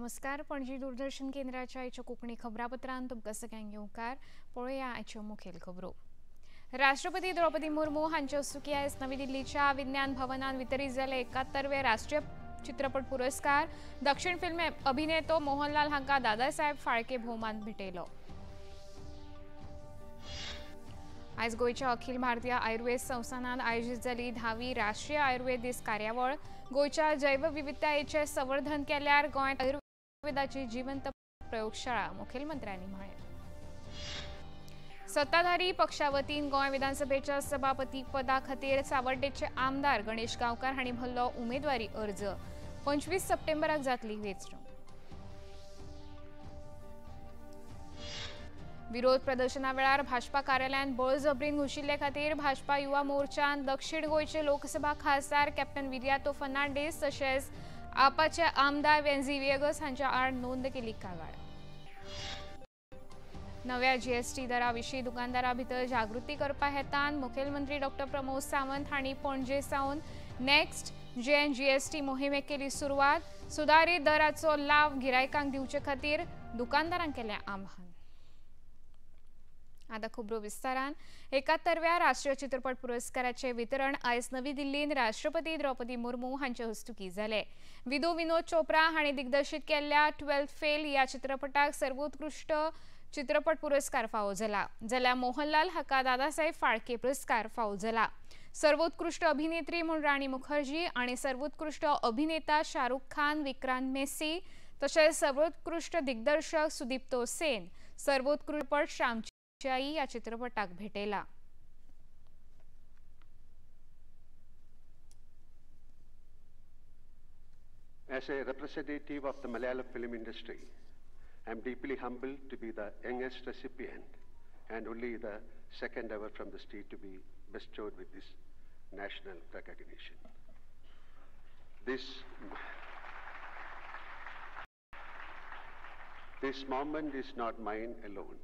नमस्कार, पणजी दूरदर्शन केंद्राच्या आयच्या कोंकणी खबरापत्रांत तुमकां सगळ्यांक येवकार. पळोवया आयच्यो मुखेल खबरो. राष्ट्रपती द्रौपदी मुर्मू हांचे हस्तुकीं आयज नवी दिल्लीच्या विज्ञान भवनान वितरीत जाले 71वे राष्ट्रीय चित्रपट पुरस्कार. दक्षिण फिल्म अभिनेतो मोहनलाल हांकां दादासाहेब फाळके भोवमान भेटयलो. आयज गोंयच्या अखिल भारतीय आयुर्वेद संस्थानान आयोजीत जाली 10वी राष्ट्रीय आयुर्वेद दीस कार्यावळ. गोंयच्या जैवविविधतायेचें संवर्धन केल्यार गोंयांत आयुर्वेदाची जिवंत प्रयोगशाळा, मुखेलमंत्र्यांनी म्हळें. सत्ताधारी पक्षा वतीन गोंय विधानसभेच्या सभापती पदा खातीर सावर्डेचे आमदार गणेश गांवकार हांणी भरलो उमेदवारी अर्ज. 25 सप्टेंबराक जातली वेंचणूक. विरोध प्रदर्शना वेळार भाजपा कार्यालयांत बळजबरीन घुशिल्ले खातीर भाजपा युवा मोर्चान दक्षिण गोंयचे लोकसभा खासदार कॅप्टन विरियातो फर्नांडीस तशेंच आपाचे आमदार वेन्झी व्हिएगस हांच्या आड नोंद केली कागाळ. नव्या जीएसटी दरा विशीं दुकानदारां भितर जागृती करपा हेतान मुखेलमंत्री डॉक्टर प्रमोद सावंत हांणी पणजे सावन नेक्स्ट जेन जीएसटी मोहिमेक केली सुरवात. सुदारीत दराचो लाव गिरायकांक दिवचे खातीर दुकानदारांक केलें आवाहन. आता खबरो विस्तारान. 71व्या राष्ट्रीय चित्रपट पुरस्काराचे वितरण आयज नवी दिल्लीन राष्ट्रपती द्रौपदी मुर्मू हांचे हस्तुकीं जालें. विदू विनोद चोप्रा हांणी दिग्दर्शीत केल्ल्या 12th fail ह्या चित्रपटाक सर्वोत्कृष्ट चित्रपट पुरस्कार फावो जाला, जाल्यार मोहनलाल हाका दादासाहेब फाळके पुरस्कार फावो जाला. सर्वोत्कृष्ट अभिनेत्री म्हूण राणी मुखर्जी आनी सर्वोत्कृष्ट अभिनेता शाहरुख खान, विक्रांत मेसी तशेंच सर्वोत्कृष्ट दिग्दर्शक सुदीप्तो सेन सर्वोत्कृष्ट श्यामची आई या चित्रपटाक भेटेला. As a representative of the Malayalam film industry, I am deeply humbled to be the youngest recipient and only the second ever from the state to be bestowed with this national recognition. This moment is not mine alone.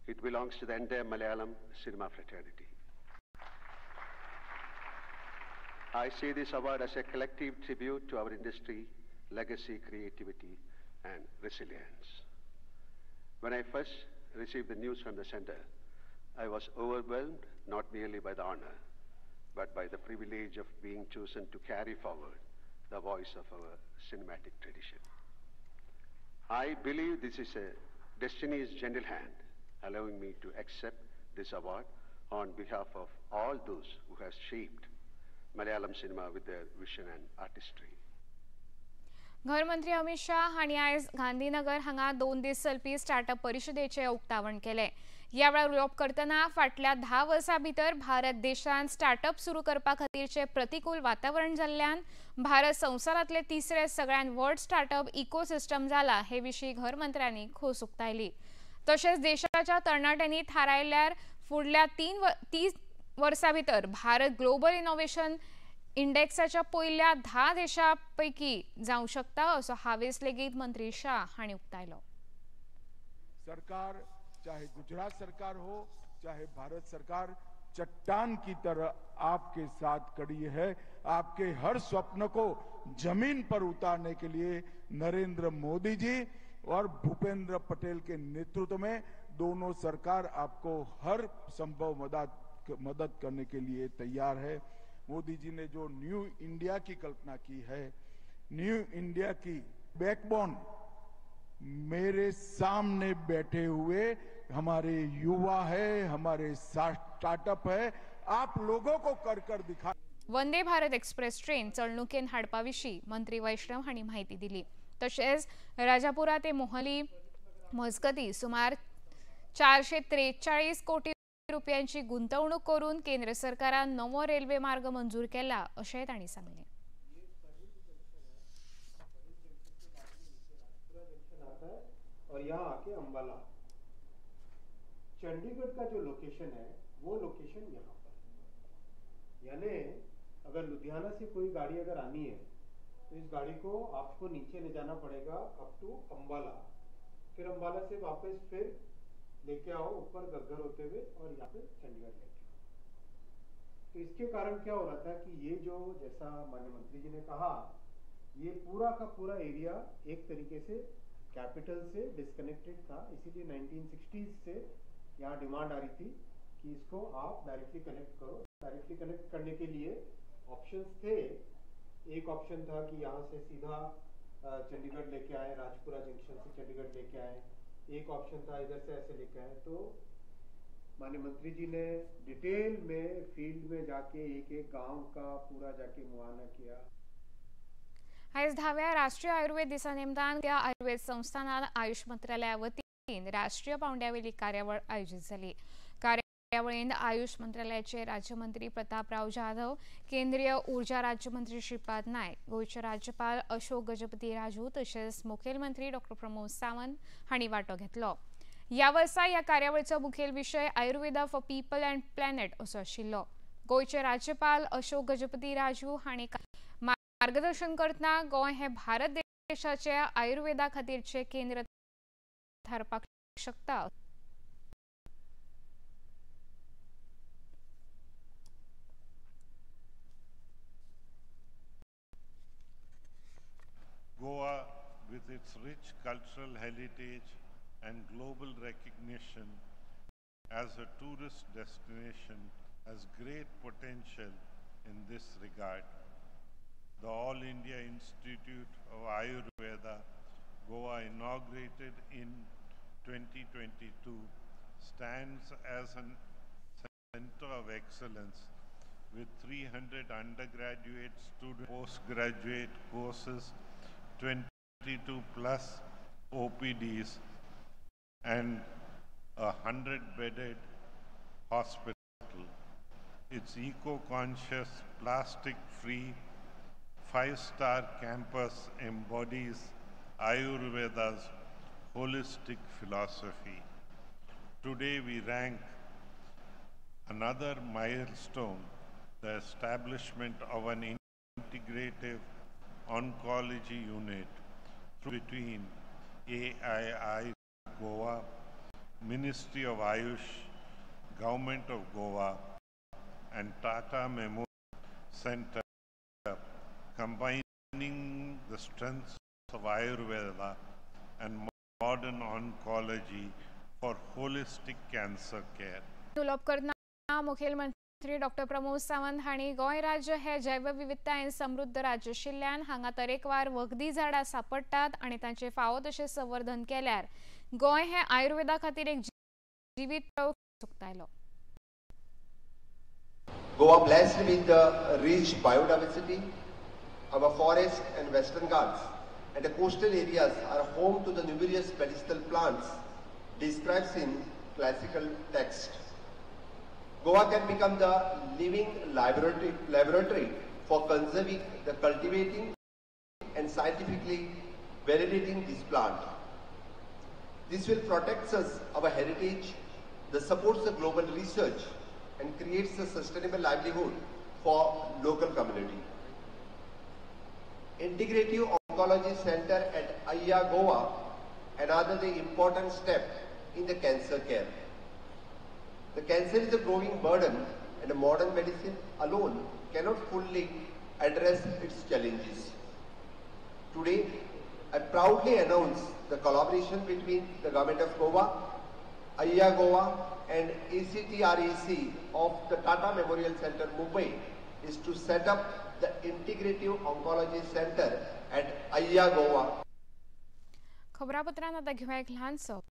It belongs to the entire Malayalam cinema fraternity. I see this award as a collective tribute to our industry, legacy, creativity, and resilience. When I first received the news from the center, I was overwhelmed not merely by the honor, but by the privilege of being chosen to carry forward the voice of our cinematic tradition. I believe this is a destiny's gentle hand, allowing me to accept this award on behalf of all those who have shaped Malayalam cinema with their vision and artistry. घरमंत्री Amit Shah हांणी आयज गांधीनगर हांगा 2 दीस चलपी startup परिशदेचें उक्तावण केलें. ह्या वेळार उलोवप करतना फाटल्या 10 वर्सां भितर भारत देशांत स्टार्टअप सुरू करपा खातीरचें प्रतिकूल वातावरण जाल्ल्यान भारत संवसारांतले तिसरे सगळ्यांत व्हड स्टार्टअप इकोसिस्टम जाला हे विशीं घरमंत्र्यांनी खोस उक्तायली. तशेंच देशाच्या तरणाट्यांनी थारायल्यार फुडल्या 30 वर्सां भितर भारत ग्लोबल इनोव्हेशन इंडेक्साच्या पयल्या 10 देशां पैकी जावं शकता असो हावेस लेगीत मंत्री शाह हांणी उक्तायलो. सरकार, चाहे गुजरात सरकार हो चाहे भारत सरकार, चट्टान की तरह आपके साथ खड़ी है. आपके हर स्वप्न को जमीन पर उतारने के लिए नरेंद्र मोदी जी और भूपेंद्र पटेल के नेतृत्व में दोनों सरकार आपको हर संभव मदद करने के लिए तैयार है. मोदी जी ने जो न्यू इंडिया की कल्पना की है, न्यू इंडिया की बैकबोन मेरे सामने बैठे हुए हमारे युवा है, हमारे स्टार्टअप है, आप लोगों को कर कर दिखा. वंदे भारत एक्सप्रेस ट्रेन चलणुकेन हाडपा विशीं मंत्री वैष्णव हांणी माहिती दिली. तशेंच राजापुरा ते मोहाली मजगती सुमार 443 कोटी रुपयांची गुंतवणूक करून केंद्र सरकारान नवो रेल्वे मार्ग मंजूर केला अशें तांणी सांगलें. और यहाँ आके अंबाला, चंडीगढ़ का जो लोकेशन है वो लोकेशन यहाँ पर, यानी अगर लुधियाना से कोई गाड़ी अगर आनी है तो इस गाड़ी को आपको नीचे ले जाना पड़ेगा अप टू अंबाला, फिर अंबाला से वापस फिर लेके आओ ऊपर गग्गर होते हुए और यहाँ पे चंडीगढ़ लेके आओ. तो इसके कारण क्या हो रहा था कि ये जो जैसा माननीय मंत्री जी ने कहा ये पूरा का पूरा एरिया एक तरीके से कैपिटल से डिस्कनेक्टेड था, इसीलिए 1960s से यहाँ डिमांड आ रही थी कि इसको आप डायरेक्टली कनेक्ट करो। डायरेक्टली कनेक्ट करने के लिए ऑप्शंस थे। एक ऑप्शन था कि यहाँ से सीधा चंडीगढ़ लेके आए, राजपुरा जंक्शन से चंडीगढ़ लेके आए। एक ऑप्शन था इधर से ऐसे लेके आए। तो माननीय मंत्री जी ने डिटेल में फील्ड में जाके एक एक गांव का पूरा जाके मुआयना किया। आयज धाव्या राष्ट्रीय आयुर्वेद दिसा निमतान त्या आयुर्वेद संस्थानान आयुष मंत्रालया वतीन राष्ट्रीय पावंड्यावेली कार्यावळ आयोजित जाली। कार्यावळींत आयुष मंत्रालयाचे राज्यमंत्री प्रतापराव जाधव, केंद्रीय ऊर्जा राज्यमंत्री श्रीपाद नायक, गोंयचे राज्यपाल अशोक गजपती राजू तशेंच मुखेलमंत्री डॉ प्रमोद सावंत हांणी वांटो घेतलो। ह्या वर्सा ह्या कार्यावळीचो मुखेल विशय Ayurveda for people and planet असो आशिल्लो। गोंयचे राज्यपाल अशोक गजपती राजू हांणी मार्गदर्शन करतना गोंय हे भारत देशाचे आयुर्वेदा खातीरचे केंद्र थारपाक शकता। Goa, with its rich cultural heritage and global recognition as a tourist destination, has great potential in this regard. The All India Institute of Ayurveda, Goa, inaugurated in 2022, stands as a center of excellence with 300 undergraduate student, postgraduate courses, 22 plus OPDs, and a 100-bedded hospital. Its eco-conscious, plastic-free, 5-star campus embodies Ayurveda's holistic philosophy. Today we rank another milestone, the establishment of an integrative oncology unit between AII Goa, Ministry of Ayush, Government of Goa, and Tata Memorial Center, combining the strengths of Ayurveda and modern oncology for holistic cancer care. उलोवप करतना मुखेलमंत्री डॉ प्रमोद सावंत हांणी गोंय राज्य हे जैवविविधतायेन समृद्ध राज्य आशिल्ल्यान हांगा तरेकवार वखदी झाडां सांपडटात आनी तांचे फावो तशें संवर्धन केल्यार गोंय हे आयुर्वेदा खातीर एक जिवीत प्रयोग उक्तायलो। Goa blessed with the rich biodiversity, our forest and Western Ghats and the coastal areas are home to the numerous medicinal plants described in classical text. Goa can become the living laboratory for conserving, the cultivating and scientifically validating this plant. This will protect us, our heritage, that supports the global research and creates a sustainable livelihood for local community. Integrative Oncology Center at AIIA Goa, another the important step in the cancer care. The cancer is a growing burden and modern medicine alone cannot fully address its challenges. Today, I proudly announce the collaboration between the Government of Goa, AIIA Goa and ACTRAC of the Tata Memorial Center, Mumbai, is to set up the Integrative Oncology Center at AIIA Goa. खबरापत्रांत आता घेऊया एक ल्हानसो.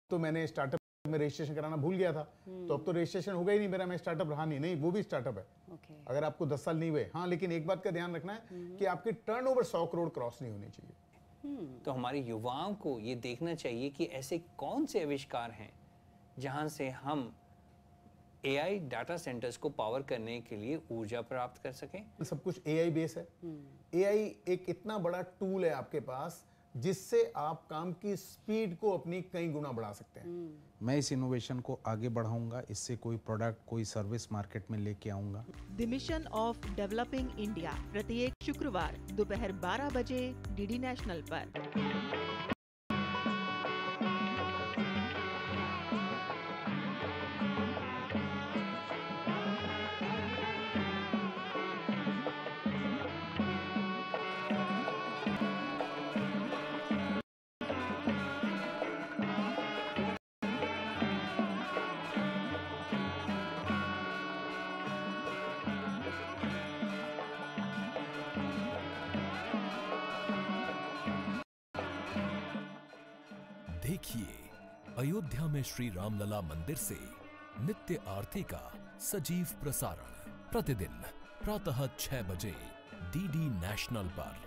तो मैंने startup में registration कराना भूल गया था, तो अब तो रजिस्ट्रेशन होगा ही नहीं मेरा, मैं स्टार्टअप रहा नहीं। नहीं, वो भी स्टार्टअप है। अगर आपको 10 साल नहीं हुए, हाँ, लेकिन एक बात का ध्यान रखना है कि आपकी टर्नओवर 100 करोड़ क्रॉस नहीं होनी चाहिए। तो हमारे युवाओं को ये देखना चाहिए कि ऐसे कौन से आविष्कार हैं जहाँ से हम AI data centres को पावर करने के लिए ऊर्जा प्राप्त कर सकें। सब कुछ AI base है। AI एक इतना बड़ा टूल है आपके पास जिससे आप काम की स्पीड को अपनी कई गुना बढ़ा सकते हैं। मैं इस इनोवेशन को आगे बढ़ाऊंगा, इससे कोई प्रोडक्ट, कोई सर्विस मार्केट में लेके आऊंगा। The mission of developing India प्रत्येक शुक्रवार दोपहर 12 बजे डीडी नेशनल पर। देखिए अयोध्या में श्री रामलला मंदिर से नित्य आरती का सजीव प्रसारण प्रतिदिन प्रातः 6 बजे डीडी नेशनल पर।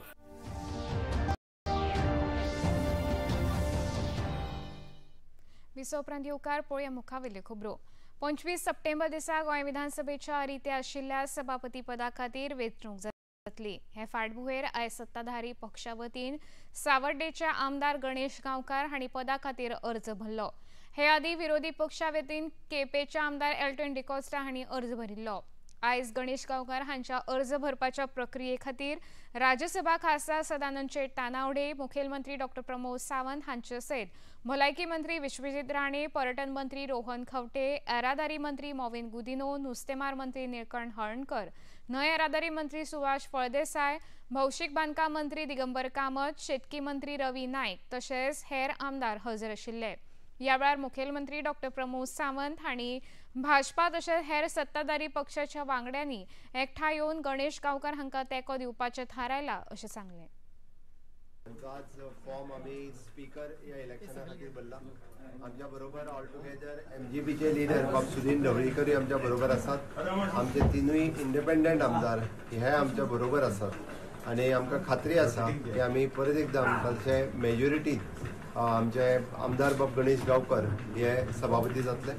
विसव उपरांत येवकार पळोवया मुखावेल्यो खबरो। 25 सप्टेंबर दिसा गोंय विधानसभेच्या रित्या आशिल्ल्या सभापती पदा खातीर वेंचणूक जातली। हे फाटभुंयेर आयज सत्ताधारी पक्षा वतीन सावर्डेचे आमदार गणेश गांवकार हांणी पदा खातीर अर्ज भरलो। हे आदीं विरोधी पक्षा वतीन केपेचे आमदार एल्टन डिकॉस्टा हांणी अर्ज भरिल्लो। आयज गणेश गांवकार हांच्या अर्ज भरपाच्या प्रक्रिये खातीर राज्यसभा खासदार सदानंद शेट तानावडे, मुखेलमंत्री डॉ प्रमोद सावंत हांचे सयत भलायकी मंत्री विश्वजीत राणे, पर्यटन मंत्री रोहन खंवटे, येरादारी मंत्री मॉविन गुदिनो, नुस्तेमार मंत्री निळकंठ हळर्णकर, न्हंय येरादारी मंत्री सुभाष फळदेसाय, भौशीक बांदकाम मंत्री दिगंबर कामत, शेतकी मंत्री रवी नायक तशेंच हेर आमदार हजर आशिल्ले। ह्या वेळार मुखेलमंत्री डॉ प्रमोद सावंत हांणी भाजपा तशेंच हेर सत्ताधारी पक्षाच्या वांगड्यांनी एकठांय येवन गणेश गांवकार हांकां तेंको दिवपाचें थारायलां अशें सांगलें। आज फॉर्म आमी स्पीकर ह्या इलेक्शना खातीर भरला। आमच्या बरोबर ऑल टुगेदर एमजीपीचे लिडर बाब सुदीन ढवळीकरूय आमच्या बरोबर आसात। आमचे तिनूय इंडिपेंडंट आमदार हे आमच्या बरोबर आसात आनी आमकां खात्री आसा की आमी परत एकदां तांचे मेजॉरिटीन आमचे आमदार बाब गणेश गांवकर हे सभापती जातले।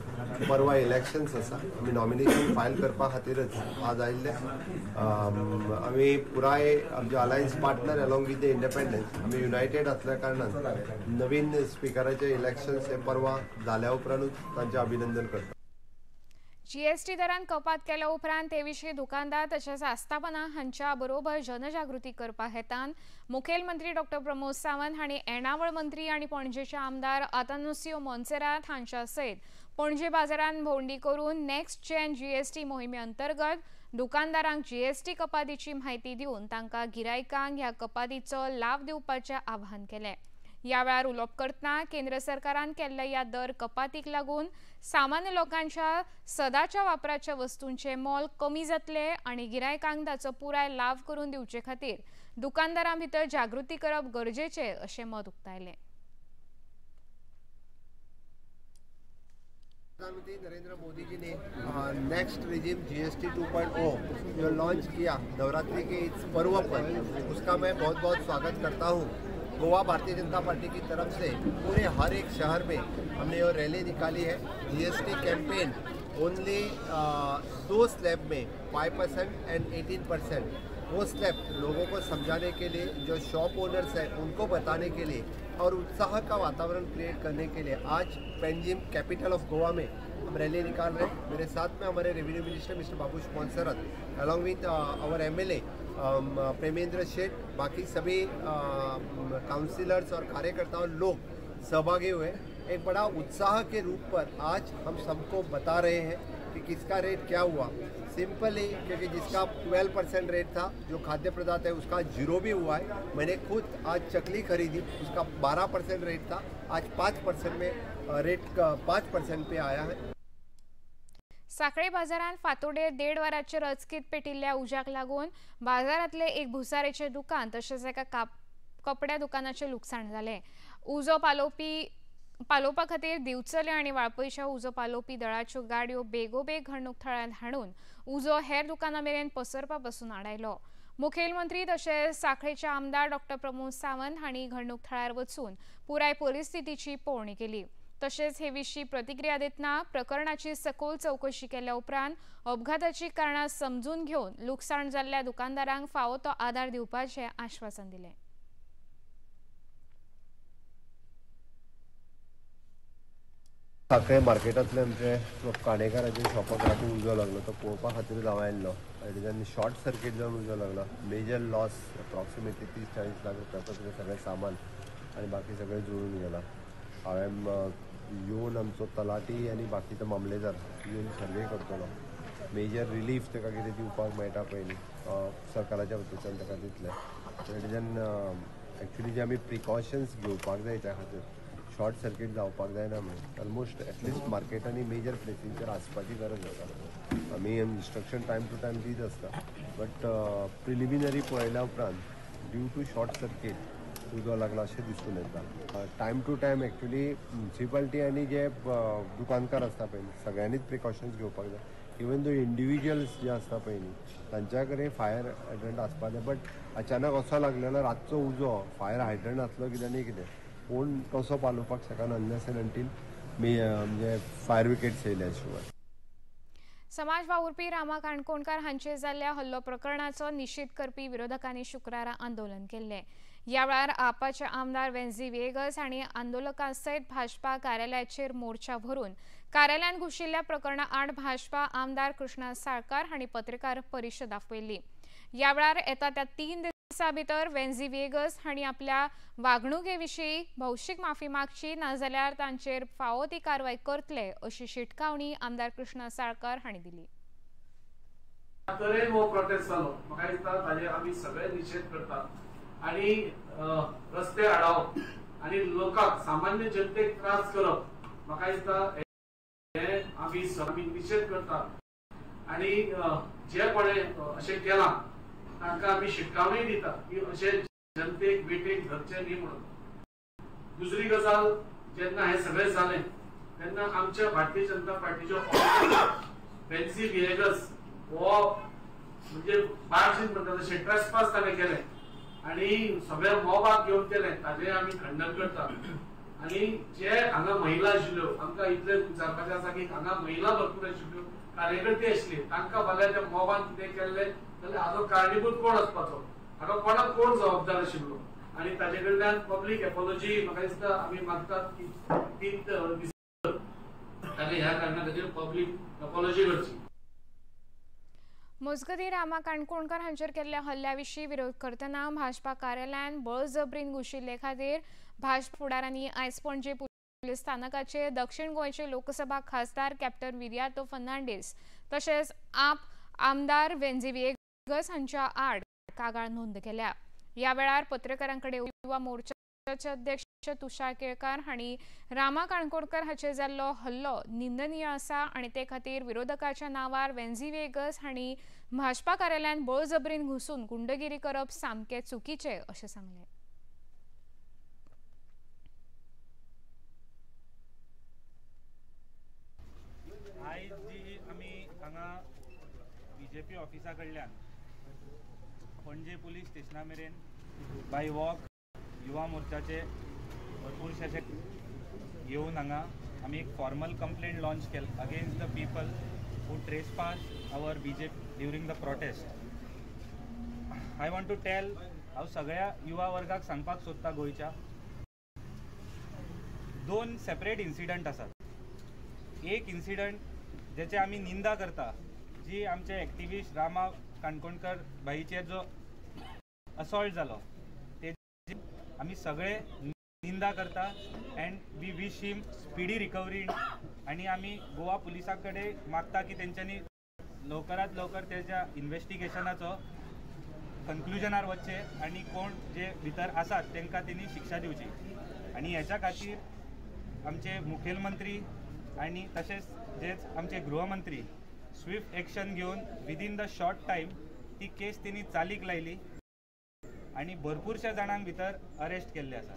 परवा इलेक्शन्स आसा, आमी नॉमिनेशन फायल करपा खातीरच आज आयिल्ले। आमी पुराय आमचे alliance partner along with the independence आमी युनायटेड आसल्या कारणान नवीन स्पिकराचे इलेक्शन्स हे परवा जाल्या उपरांतूच तांचें अभिनंदन करता। जीएसटी दरान कपात केल्या उपरांत ते विशीं दुकानदार तशेंच आस्थापनां हांच्या बरोबर जनजागृती करपा हेतान मुखेलमंत्री डॉ प्रमोद सावंत हांणी येणावळ मंत्री आनी पणजेचे आमदार आतानासियो मोन्सेरात हांच्या सयत पणजे बाजारांत भोंवडी करून नेक्स्ट जेन जीएसटी मोहिमे अंतर्गत दुकानदारांक जीएसटी कपातीची म्हायती दिवन तांकां गिरायकांक ह्या कपातीचो लाव दिवपाचें आवाहन केलें। ह्या वेळार उलोवप करतना केंद्र सरकारान केल्ल्या ह्या दर कपातीक लागून सामान्य लोकांच्या सदाच्या वापराच्या वस्तूंचे मोल कमी जातले आनी गिरायकांक ताचो पुराय लाव करून दिवचे खातीर दुकानदारां भितर जागृती करप गरजेचें अशें मत उक्तायलें। प्रधानमंत्री नरेंद्र मोदी जी ने नेक्स्ट रिजिम जीएसटी 2.0 जो लॉन्च किया नवरात्रि के इस पर्व पर, उसका मैं बहुत बहुत स्वागत करता हूँ। गोवा भारतीय जनता पार्टी की तरफ से पूरे हर एक शहर में हमने ये रैली निकाली है। जीएसटी कैंपेन ओनली 2 स्लैब में 5% एंड 18% वो स्लैब लोगों को समझाने के लिए, जो शॉप ओनर्स हैं उनको बताने के लिए और उत्साह का वातावरण क्रिएट करने के लिए आज पेंजिम कैपिटल ऑफ गोवा में हम रैली निकाल रहे हैं। मेरे साथ में हमारे revenue minister mister Babush Monserrate along with our MLA Premendra Shet, बाकी सभी काउंसिलर्स और कार्यकर्ताओं लोग सहभागी हुए। एक बड़ा उत्साह के रूप पर आज हम सबको बता रहे हैं कि किसका रेट क्या हुआ। सिंपली क्योंकि जिसका 12% रेट था जो खाद्य पदार्थ है उसका 0 भी हुआ है। मैंने खुद आज चकली खरीदी, उसका 12% रेट था, आज 5% में रेट 5% पे आया है। साखळे बाजारांत फातोडेर 1.5 वरांचेर अचकीत पेटिल्ल्या उज्याक लागून बाजारांतले एक भुसारेचें दुकान तशेंच एका कपड्या दुकानाचें लुकसाण जालें। उजो पालोवपा खातीर दिवचले आनी वाळपयच्या उजो पालोवपी दळाच्यो गाडयो बेगोबेग घडणूक थळार हाडून उजो हेर दुकानां मेरेन पसरपा पसून आडायलो। मुखेलमंत्री तशेंच साखळेचे आमदार डॉ प्रमोद सावंत हांणी घडणूक थळार वचून पुराय परिस्थितीची पळोवणी केली। तशेंच हे विशीं प्रतिक्रिया दितना प्रकरणाची सखोल चवकशी केल्या उपरांत अपघाताची कारणां समजून घेवन लुकसाण जाल्ल्या दुकानदारांक फावो तो आदार दिवपाचें आश्वासन दिलें। साखळे मार्केटांतले आमचे काणेकाराच्या शॉपाक राती उजो लागलो तो पळोवपा खातीर हांव आयिल्लो आनी शॉर्ट सर्कीट जावन उजो लागलो। मेजर लॉस अप्रॉक्सिमेटली 30-40 लाख रुपयाचो तुजें सगळें सामान आनी बाकी सगळें जळून गेलां। हांवें येवन आमचो तलाठी आनी बाकीचो मामलेदार येवन सर्वे करतलो। मेजर रिलीफ ताका कितें दिवपाक मेळटा पयलीं सरकाराच्या वतीच्यान ताका दितलें। तेज्यान एक्चुली जे आमी प्रिकॉशन्स घेवपाक जाय त्या खातीर शॉर्ट सर्कीट जावपाक जायना म्हणून ऑलमोस्ट एटलिस्ट मार्केटांनी मेजर प्लेसींचेर आसपाची गरज आसा। आमी इन्स्ट्रक्शन टायम टू टायम दीत आसता, बट प्रिलिमिनरी पळयल्या उपरांत ड्यू टू शॉर्ट सर्कीट उजो लागला अशें दिसून येता. Time to time actually municipality आनी जे दुकानकार आसता पळय सगळ्यांनीच प्रिकॉशन्स घेवपाक जाय. इवन दो इंडिविज्युअल्स जे आसता पळय न्ही तांच्या कडेन फायर हायड्रंट आसपा जाय, बट अचानक असो लागलेलो रातचो उजो फायर हायड्रंट आसलो कितें न्ही कितें कोण तसो पालोवपाक शकना अनलेस एंड अंटील म्हणजे फायर ब्रिगेड्स येयल्या शिवाय. समाज वावुरपी रामा काणकोणकार हांचेर जाल्ल्या हल्लो प्रकरणाचो निशेध करपी विरोधकांनी शुक्रारा आंदोलन केल्लें. ह्या वेळार आपाचे आमदार वेन्झी व्हिएगस हांणी आंदोलकां सयत भाजपा कार्यालयाचेर मोर्चा भरून कार्यालयांत घुशिल्ल्या प्रकरणा आड भाजपा आमदार कृष्णा साळकार हांणी पत्रकार परिशद आपयल्ली. ह्या वेळार येता त्या 3 दिसां भितर वेन्झी व्हिएगस हांणी आपल्या वागणुके विशीं भौशीक माफी मागची, नाजाल्यार तांचेर फावो ती कारवाय करतले अशी शिटकावणी आमदार कृष्णा साळकार हांणी दिली. तरेन हो प्रोटेस्ट जालो म्हाका दिसता ताजेर आमी सगळे निशेध करतात आनी रस्ते आडावप आनी लोकांक सामान्य जनतेक त्रास करप म्हाका दिसता हे आमी निशेध करतात आनी जे कोणे अशें केलां तांकां आमी शिटकावणी दिता की अशें जनतेक वेटेक धरचें न्ही म्हणून. दुसरी गजाल, जेन्ना हें सगळें जालें तेन्ना आमच्या भारतीय जनता पार्टीच्यो वेन्झी व्हिएगस हो म्हणजे बार्जीन म्हणटा तशें ट्रेसपास ताणें केलें आनी सगळ्या मोबाक घेवन केलें, ताजें आमी खंडन करतात. आनी जे हांगा महिला आशिल्ल्यो आमकां इतलें विचारपाचें आसा की हांगा महिला भरपूर आशिल्ल्यो, कार्यकर्ते आशिल्ले, तांकां फाल्यां त्या मोबान कितें केल्लें जाल्यार हाजो कारणीभूत कोण आसपाचो, हाका कोणाक कोण जबाबदार आशिल्लो आनी ताजे कडल्यान पब्लीक एपोलॉजी म्हाका दिसता आमी मागतात की 3 दीस ताणें ह्या कारणा खातीर पब्लीक एपोलॉजी करची. मजगतीं रामा काणकोणकर हांचेर केल्ल्या हल्ल्या विशीं विरोध करतना भाजपा कार्यालयांत बळजबरीन घुशिल्ले खातीर भाजपा फुडारांनी आयज पणजे पुलीस स्थानकाचेर दक्षिण गोंयचे लोकसभा खासदार कॅप्टन विरियातो फर्नांडीस तशेंच आप आमदार वेन्झी व्हिएगस हांच्या आड कागाळ नोंद केल्या. ह्या वेळार पत्रकारां कडेन युवा मोर्चाचे अध्यक्ष तुषार केळकार हांणी रामा काणकोणकर हाचेर जाल्लो हल्लो निंदनीय आसा आनी ते खातीर विरोधकाच्या नांवार वेन्झी व्हिएगस हांणी भाजपा कार्यालयांत बळजबरीन घुसून गुंडगिरी करप सामकें चुकीचें अशें सांगलें. आयज जी आमी हांगा बीजेपी ऑफिसा कडल्यान पणजे पुलीस स्टेशना मेरेन बाय वॉक युवा मोर्चाचे भरपूरशे अशे येवन हांगा आमी एक फॉर्मल कंप्लेंट लॉन्च केल against the people who trespass our BJP during the protest. I want to tell, हांव सगळ्या युवा वर्गाक सांगपाक सोदता गोंयच्या 2 सेपरेट इन्सिडंट आसात. एक इन्सिडंट ज्याची आमी निंदा करता, जी आमचे एक्टिविस्ट रामा काणकोणकर भाईचेर जो असॉल्ट जालो ते आमी सगळे निंदा करता and we wish him speedy recovery. आनी आमी गोवा पुलिसां कडेन मागता की तेंच्यांनी लवकरात लवकर तेच्या इन्वेस्टिगेशनाचो कन्क्लुजनार वचचें आनी कोण जे भितर आसात तांकां तेणी शिक्षा दिवची. आनी हेच्या खातीर आमचे मुखेलमंत्री आनी तशेंच जेच आमचे गृहमंत्री स्विफ्ट एक्शन घेवन विदीन the short time ती केस तेणी चालीक लायली आनी भरपूरश्या जाणांक भितर अरेस्ट केल्ले आसा.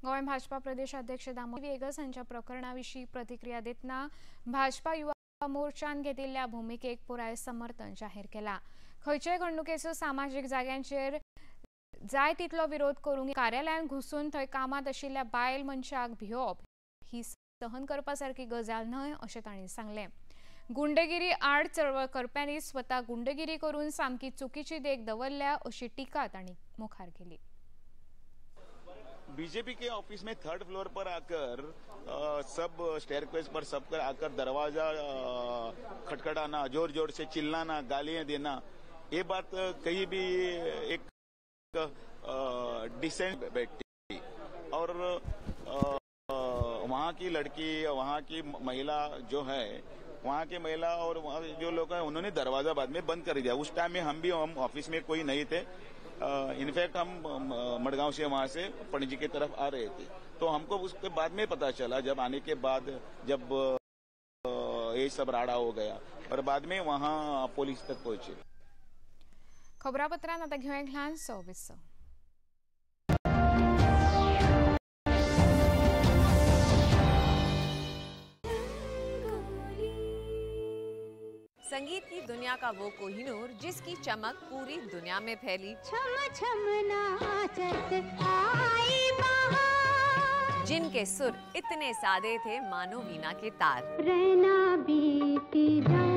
गोंय भाजपा प्रदेश अध्यक्ष दामोदर व्हिएगस हांच्या प्रकरणा विशीं प्रतिक्रिया दितना भाजपा युवा मोर्चान घेतिल्ल्या भुमिकेक पुराय समर्थन जाहीर केलां. खंयचेय घडणुकेचो सामाजीक जाग्यांचेर जाय तितलो विरोध करूंक कार्यालयांत घुसून थंय कामांत आशिल्ल्या बायल मनशाक भियोवप ही सहन करपा सारकी गजाल न्हय अशें तांणी सांगलें. गुंडगिरी आड चळवळ करप्यांनी स्वता गुंडगिरी करून सामकी चुकीची देख दवरल्या अशी टिका तांणी मुखार केली. बीजेपी के ऑफिस में 3rd floor पर आकर सब स्टेयरकेस पर सब कर आकर दरवाजा खटखटाना, जोर जोर से चिल्लाना, गालियां देना, ये बात कहीं भी एक डिसेंट बैठती। और वहाँ की लड़की, वहाँ की महिला जो है, वहाँ की महिला और वहाँ जो लोग हैं उन्होंने दरवाजा बाद में बंद कर दिया। उस टाइम में हम ऑफिस में कोई नहीं थे। इनफैक्ट हम मडगांव से वहाँ से पणजी की तरफ आ रहे थे, तो हमको उसके बाद में पता चला, जब आने के बाद जब ये सब राड़ा हो गया और बाद में वहाँ पुलिस तक पहुंचे। खबरापत्रांत आतां घेवया एक ल्हानसो विसव। संगीत की दुनिया का वो कोहिनूर जिसकी चमक पूरी दुनिया में फैली। छम छम नाचत आई बहार, जिनके सुर इतने सादे थे मानो वीणा के तार। रहना बीती जाए,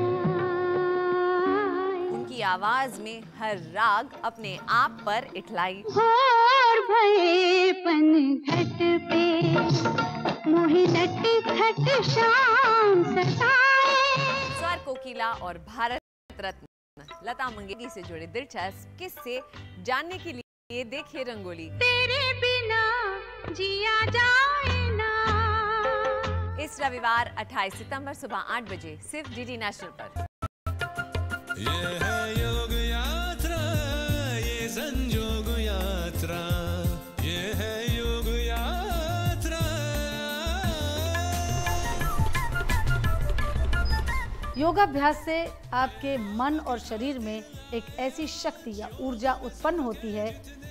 उनकी आवाज में हर राग अपने आप पर इठलाई। भोर भये पन घट पे मोहि नट खट शाम सताए। स्वर कोकिला और भारत रत्न लता मंगेशकर से जुड़े दिलचस्प किस्से जानने के लिए देखिए रंगोली। तेरे बिना जिया जाए ना, इस रविवार 28 सितंबर सुबह 8 बजे सिर्फ डीडी नेशनल पर। ये है योग यात्रा, ये संजोग यात्रा, ये है योग यात्रा। योगाभ्यास से आपके मन और शरीर में एक ऐसी शक्ति या ऊर्जा उत्पन्न होती है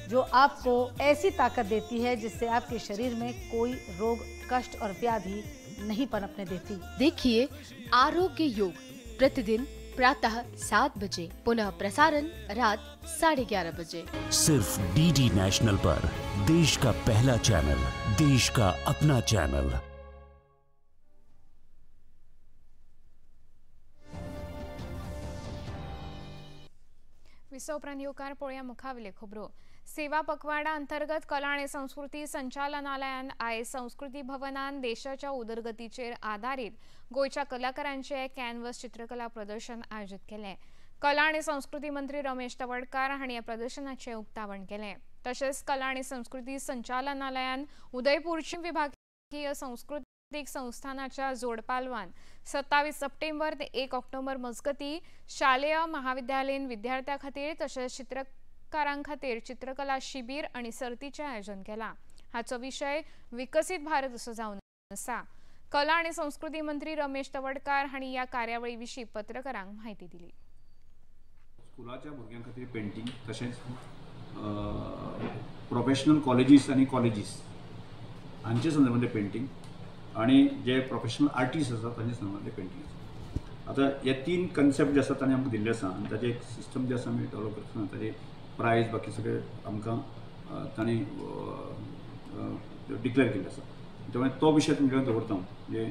जो आपको ऐसी ताकत देती है जिससे आपके शरीर में कोई रोग, कष्ट और व्याधि नहीं पनपने देती। देखिए आरोग्य योग प्रतिदिन प्रातः 7 बजे, पुनः प्रसारण रात 11:30 बजे, सिर्फ डीडी नेशनल पर। देश का पहला चैनल, देश का अपना चैनल। विसव उपरांत येवकार पळोवया मुखावेल्यो खबरो। सेवा पखवाडा अंतर्गत कला आनी संस्कृती संचालनालयान आयज संस्कृती भवनान देशाच्या उदरगतीचेर आदारीत गोंयच्या कलाकारांचे कॅनव्हस चित्रकला प्रदर्शन आयोजीत केलें। कला आनी संस्कृती मंत्री रमेश तवडकार हांणी ह्या प्रदर्शनाचें उक्तावण केलें। तशेंच कला आनी संस्कृती संचालनालयान उदयपूरची विभागीय संस्कृतीक संस्थानाच्या जोडपालवान 27 सप्टेंबर ते 1 ऑक्टोबर मजगती शालेय महाविद्यालयीन विद्यार्थ्यां खातीर तशेंच चित्रकारां खातीर चित्रकला शिबीर आनी सर्तीचें आयोजन केलां। हाचो विशय विकसीत भारत असो जावन आसा। कला आनी संस्कृती मंत्री रमेश तवडकार हांणी ह्या कार्यावळी विशीं पत्रकारांक म्हायती दिली। स्कुलाच्या भुरग्यां खातीर पेंटींग तशेंच प्रोफेशनल कॉलेजीस आनी कॉलेजीस हांचे संदर्भांतलें पेंटींग आनी जे प्रोफेशनल आर्टिस्ट आसात तांचे संदर्भांतलें पेंटींग आसा। आतां हे 3 कन्सेप्ट जे आसा तांणी आमकां दिल्ले आसा आनी ताजे एक सिस्टम जे आसा आमी डेवलप करतना ताजे प्रायज बाकी सगळे आमकां तांणी डिक्लेअर केल्ले आसा। त्यामुळे तो विशय तुमचे कडेन दवरता म्हणजे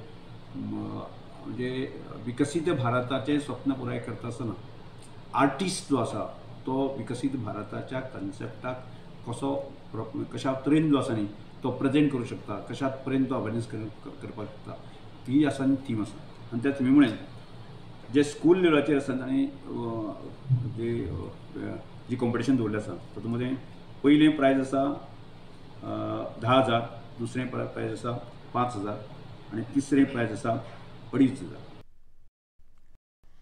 म्हणजे विकसीत भारताचें स्वप्न पुराय करता आसतना आर्टिस्ट जो आसा तो विकसीत भारताच्या कन्सेप्टाक कसो कशा तरेन जो आसा न्ही तो प्रेजेंट करूं शकता, कशा पर्यंत तो अवेरनेस करपाक शकता, ही आसा न्ही थीम आसा। आनी त्या थिमी मुळे जे स्कूल लेवलाचेर आसा आनी जे जी कॉम्पिटिशन दवरलें आसा तातूंत मदें पयलें प्रायज आसा 10,000, दुसरें प्रायज आसा 5,000 आनी तिसरें प्रायज आसा 2,500।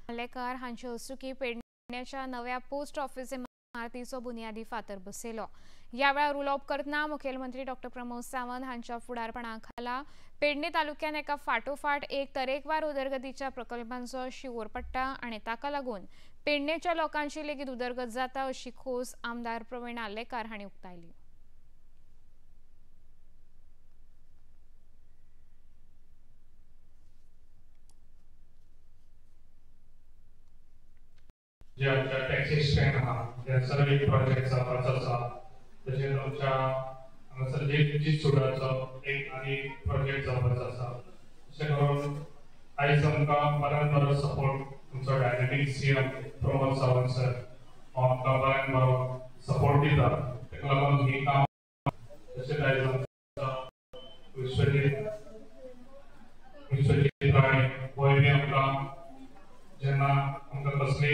आलेकार हांचे हस्तुकीं पेडण्याच्या नव्या पोस्ट ऑफिस इमारतीचो बुनियादी फातर बसयलो। ह्या वेळार उलोवप करतना मुखेलमंत्री डॉक्टर प्रमोद सावंत हांच्या फुडारपणा खाला पेडणे तालुक्यान एका फाटोफाट एक तरेकवार उदरगतीच्या प्रकल्पांचो शिंवोर पडटा आनी ताका लागून पेडणेच्या लोकांची लेगीत उदरगत जाता अशी खोस आमदार प्रवीण आर्लेकार हांणी उक्तायली। जे आमच्या टॅक्सी स्टँड आहा थंयसर एक प्रोजेक्ट जावपाचो आसा, तशेंच आमच्या हांगासर जितसुडाचो एक आनी प्रोजेक्ट जावपाचो आसा। अशें करून आयज आमकां बऱ्यान बरो सपोर्ट आमचो dynamic CM Pramod Sawant sir हो आमकां बऱ्यान बरो सपोर्ट दिता, ताका लागून ही काम। तशेंच आयज आमचो विश्वजीत राणे होय बी आमकां जेन्ना आमकां कसली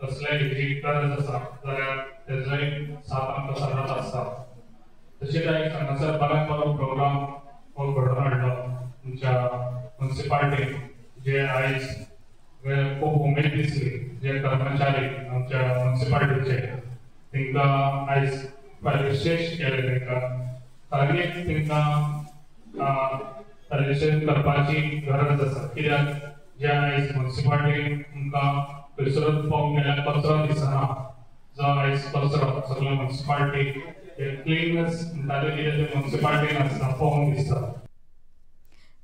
कसल्याय हेजी गरज आसा जाल्यार तेजोय साथ आमकां सदांच आसता। तशेंच आयज हांगासर बऱ्यान बरो प्रोग्राम हो घडोवन हाडलो आमच्या मुन्सिपाल्टीन, जे आयज खूब उमेद दिसली जे कर्मचारी आमच्या मुन्सिपाल्टीचे तांकां आयज परिशेश केले, तांकां खरेंच तांकां परिशेश करपाची गरज आसा, कित्याक जे आयज मुन्सिपाल्टीन आमकां थंयसरूच पळोवंक गेल्यार कचरो दिसना, जो आयज कचरो सगळे मुन्सिपाल्टी क्लिननेस म्हणटा ते कितें ते मुन्सिपाल्टीन आसता पळोवंक दिसता।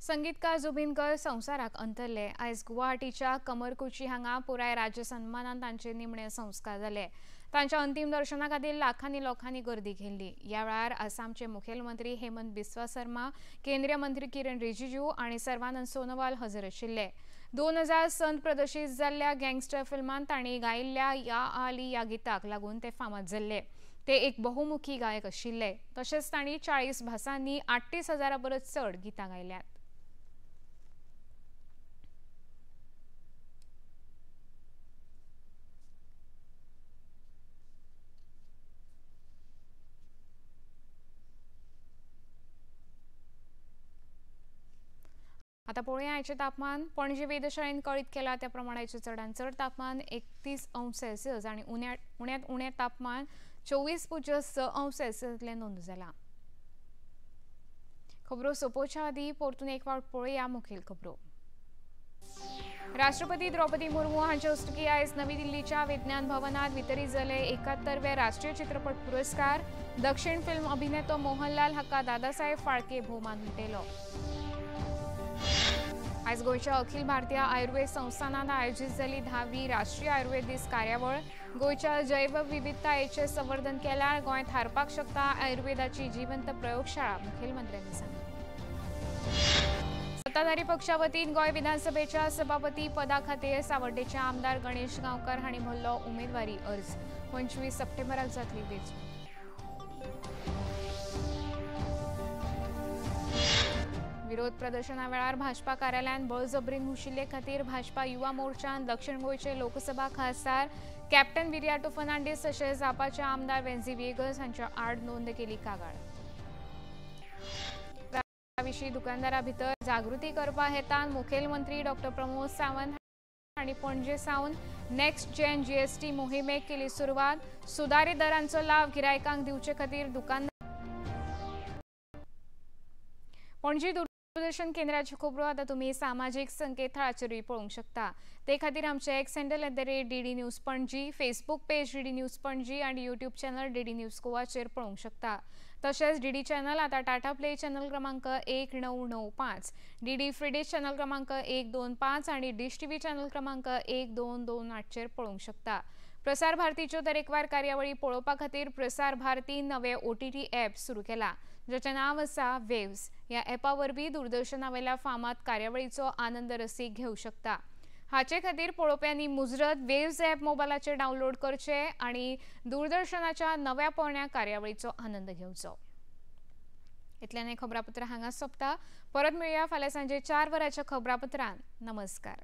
संगीतकार जुबीन गर्ग संवसाराक अंतरले. आयज गुवाहाटीच्या कमरकुची हांगा पुराय राज्य सन्मानान तांचे निमणे संस्कार जाले. तांच्या अंतीम दर्शना खातीर लाखांनी लोकांनी गर्दी केल्ली. ह्या वेळार आसामचे मुखेलमंत्री हेमंत बिस्वा शर्मा, केंद्रीय मंत्री किरण रिजिजू आनी सर्वानंद सोनोवाल हजर आशिल्ले. 2000 संत प्रदर्शीत जाल्ल्या गँगस्टर फिल्मांत तांणी गायिल्ल्या या आली ह्या गीताक लागून ते फामाद जाल्ले. ते एक बहुमुखी गायक आशिल्ले. तशेंच तांणी 40 भासांनी 38,000 परस चड गीतां गायल्यात. आता पळोवया आयचें तापमान. पणजे वेधशाळेन कळीत केला त्या प्रमाणाचें चडांत चड तापमान 31 अंश सेल्सियस आनी उण्यांत उणें तापमान 24.6 अंश सेल्सियसलें नोंद जालां. खबरो सोंपोवच्या आदीं परतून एक फावट पळोवया मुखेल खबरो. राष्ट्रपती द्रौपदी मुर्मू हांचे हस्तुकीं आयज नवी दिल्लीच्या विज्ञान भवनांत वितरीत जाले 71वे राष्ट्रीय चित्रपट पुरस्कार. दक्षिण फिल्म अभिनेतो मोहनलाल हाका दादासाहेब फाळके भोवमान भेटयलो. आयज गोंयच्या अखिल भारतीय आयुर्वेद संस्थानान आयोजीत जाली 10वी राष्ट्रीय आयुर्वेद दीस कार्यावळ. गोंयच्या जैवविविधतायेचें संवर्धन केल्यार गोंय थारपाक शकता आयुर्वेदाची जिवंत प्रयोगशाळा, मुखेलमंत्र्यांनी सांगलें. सत्ताधारी पक्षा वतीन गोंय विधानसभेच्या सभापती पदा खातीर सावर्डेचे आमदार गणेश गांवकर हांणी भरलो उमेदवारी अर्ज. 25 सप्टेंबराक जातली वेंचणूक. विरोध प्रदर्शना वेळार भाजपा कार्यालयान बळजबरीन घुशिल्ले खातीर भाजपा युवा मोर्चान दक्षिण गोंयचे लोकसभा खासदार कॅप्टन विरियाटो फर्नांडीस तशेंच आपाचे आमदार वेन्झी व्हिएगस हांच्या आड नोंद केली कागाळ. विशीं दुकानदारां भितर जागृती करपा हेतान मुखेलमंत्री डॉ प्रमोद सावंत हांणी पणजे सावन नेक्स्ट जेन जीएसटी मोहिमेक केली सुरवात. सुदारीत दरांचो लाव गिरायकांक दिवचे खातीर दुकानदार. पणजी दूरदर्शन केंद्राच्यो खबरो आतां तुमी सामाजीक संकेतथळाचेरूय पळोवंक शकता. ते खातीर आमचे X handle @DD News Panaji, Facebook page DD News Panaji आनी यूट्यूब चॅनल डीडी न्यूज गोवाचेर पळोवंक शकता. तशेंच डीडी चॅनल आतां टाटा प्ले चॅनल क्रमांक 1995, डीडी फ्री चॅनल क्रमांक 125 आनी डिश टीव्ही चॅनल क्रमांक 1228चेर पळोवंक शकता. प्रसार भारतीच्यो तरेकवार कार्यावळी पळोवपा खातीर प्रसार भारती नवे OTT app सुरू केला, जाचें नांव आसा वेव्स. ह्या ॲपा वरवीं दूरदर्शना वयल्या फामाद कार्यावळीचो आनंद रसीक घेवंक शकता. हाचे खातीर पळोवप्यांनी मुजरत वेव्स ॲप मोबायलाचेर डावनलोड करचें आनी दूरदर्शनाच्या नव्या पोरण्या कार्यावळीचो आनंद घेवचो. इतल्यान हें खबरापत्र हांगा सोंपता. परत मेळया फाल्यां सांजे 4 वरांच्या खबरापत्रान. नमस्कार.